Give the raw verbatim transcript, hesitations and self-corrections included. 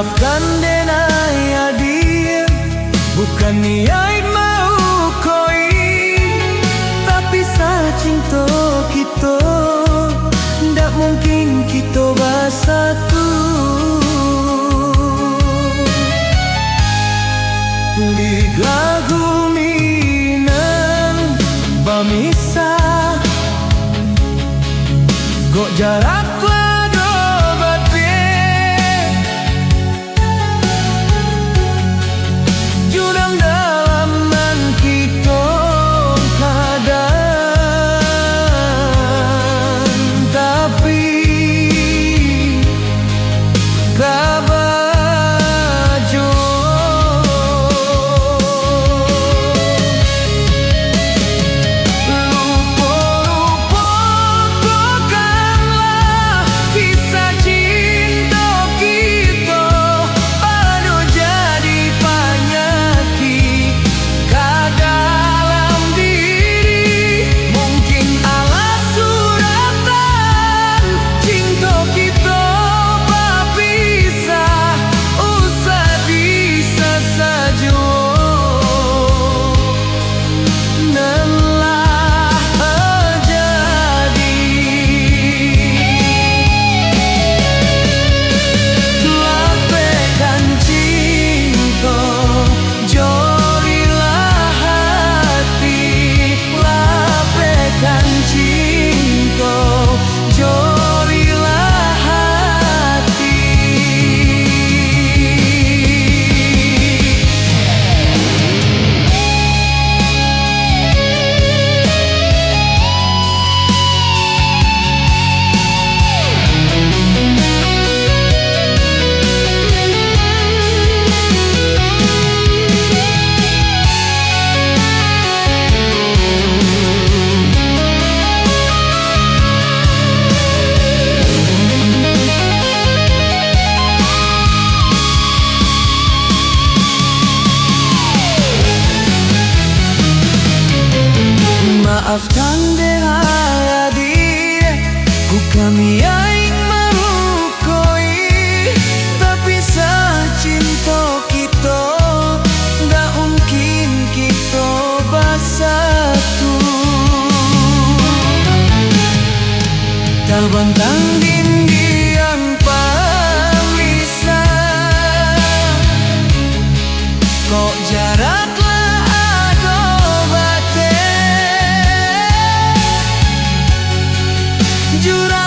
Maafkan denai adie, bukan niaik maukoi, tapi sacinto kito, ndak mungkin kito basatu. Lik lagu Minang bamisah, kok jarak lah do bateh. Jurang dalam nan kito kadang, tapi tabajo. Lupo-lupokanlah kisah cinto kito, pado jadi panyakik ka dalam diri. Mungkin alah suratan cinto kito bapisah, usah disasajo. Nan lah jadi. Lapehkan cinto, jo rilah hati. Lapehkan cinto, jo rilah hati. Maafkan dek adie, ku kami aing marukoi, tapi sacinto kito, ndak mungkin kito basatu. Tabantang dindiang pamisah, kok jarak lah ado bateh. Jurang